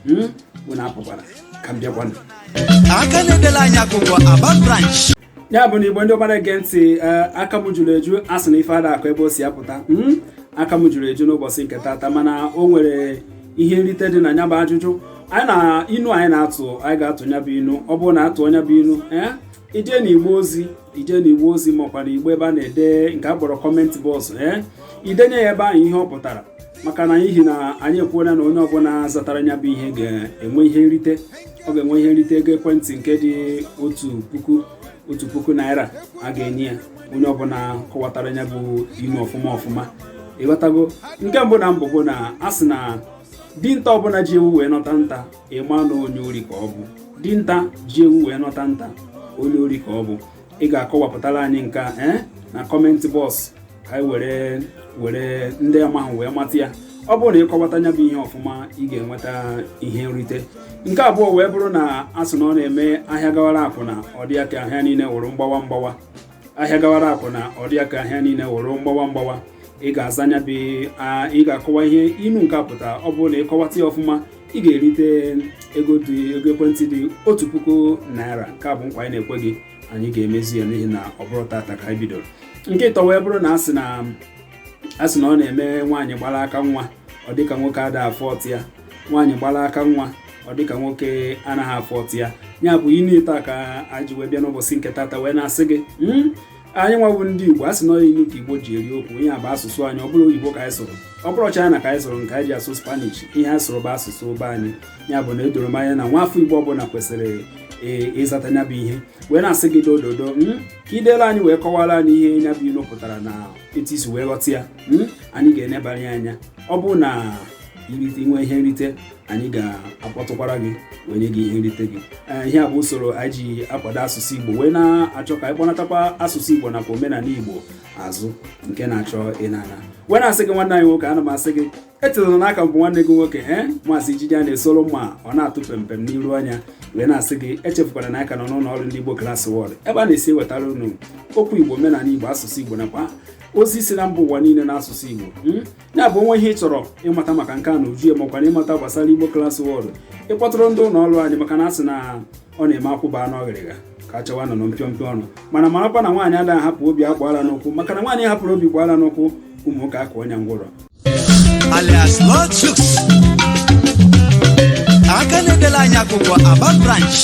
Unu apụkwara, ka m bịakwanụ. Aka na-edela anyị akwụkwọ, Aba branch. Ya bụ na Igbo ndị ọma na-ege ntị, aka m juru eju. A sị na ife ada akụ ebe o si apụta. Aka m juru eju n'ụbọchị nke tata, mana o nwere ihe nrite dị na ya bụ ajụjụ anyị na inu anyị na-atụ. Anyị ga-atụ ya bụ inu. Ọ bụrụ na atụ ya bụ inu, ee, ije na igbe ozi, ije na igbe ozi, makwa na igbe ebe a na-ede nke a kpọrọ comment box, ee, idenye ya ebe ahụ ihe ọ pụtara, maka na n'ihi na anyị ekwuola na onye ọbụla zatara ya bụ ihe ga-enwe ihe nrite. Ọ ga-enwe ihe nrite ego ekwentị nke dị 1000 naira a ga-enye ya onye ọbụla kọwatara ya bụ inu ọfụma ọfụma. Ịghọtago? Nke mbụ na mbụ bụ na a sị na dinta ọbụla ji ewu wee nọta nta, ịma na onye ori ka ọ bụ. Dinta ji ewu wee nọta nta, onye ori ka ọ bụ. Ị ga-akọwapụtara anyị nke a, ee, na comment box, ka anyị were were ndị amahụ wee mata ya. Ọ bụrụ na ịkọwata ya bụ ihe ọfụma, ị ga-enweta ihe nrite. Nke abụọ wee bụrụ na a sị na ọ na-eme ahịa gawara akwụna, ọ dị ya ka ahịa niile wụrụ mgbawa mgbawa. Ahịa gawara akwụna, ọ dị ya ka ahịa niile wụrụ mgbawa mgbawa. Ị ga-aza anya bụ ị ga-akọwa ihe inu nke a pụtara. Ọ bụrụ na ịkọwata ya ọfụma, ị ga-erite ego dị ego ekwentị dị 1000 naira. Nke a bụ nkwa anyị na-ekwe gị. Anyị ga-emezi ya n'ihi na ọ bụrụ tata ka anyị bidoro. Nke ịtọ wee bụrụ na a sị na ọ na-eme nwaanyị gbara aka nwa, ọ dịka nwoke ada afọ ọtụ ya. Nwaanyị gbara aka nwa, ọ dịka nwoke anaghị afọ ọtụ ya. Ya bụ inu ịtọ ka anyị ji wee bịa n'ụbọchị nke tata, wee na-asị gị, anyị nwabụ ndị Igbo, a sị na inu ka Igbo ji eri okwu. Ihe a bụ asụsụ anyị. Ọ bụrụ oyibo ka anyị sụrụ, ọ bụrụ China ka anyị sụrụ, nke anyị ji asụ Spanish, ihe anyị sụrụ bụ asụsụ be anyị. Ya bụ na edoro m anya na nwa afọ Igbo ọbụla kwesịrị ịzata ya bụ ihe, wee na-asị gị dododo, ka ị deela anyị wee kọwara anyị ihe ya bụ inu pụtara na etu isi wee ghọta ya. Anyị ga-enebara ya anya. Ọ bụrụ na inwe ihe nrite, anyị ga-akpọtụkwara gị wee nye gị ihe nrite gị. Ihe a bụ usoro anyị ji akwado asụsụ Igbo, wee na-achọ ka anyị kpọnatakwa asụsụ Igbo nakwa omenala Igbo azụ nke na-achọ ịnana. Wee na-asị gị, nwanne anyị nwoke, ana m asị gị echetara n'aka m bụ nwanne gị nwoke, ee, Maazị Ijiji a na-esoro mma ọ na-atụ pempem n'iru anya, wee na-asị gị echefukwara na aka nọ n'ụlọ ọrụ ndị Igbo Class World, ebe a na-esi ewetara unu okwu Igbo, omenala Igbo, asụsụ Igbo nakwa ozi si na mba ụwa niile n'asụsụ Igbo. Ya bụ, onwe ihe ị chọrọ ịmata maka nke a na uju ya, makwa na ịmata gbasara Igbo Class World, ịkpọtụrụ ndị ụlọ ọrụ anyị, maka na asị na ọ na-eme akwụba anụ ọghịrịga ka achọwa nọ na mpịọmpịọ ọnụ. Mana marakwa na nwaanyị adaghị ahapụ obi akwa ara n'ụkwụ, maka na nwaanyị hapụrụ obi kwa ara n'ụkwụ, ụmụ nwoke aka ọnya ngwụrọ. Alias Lord Chuks, aka na-edela anyị akwụkwọ, Aba branch.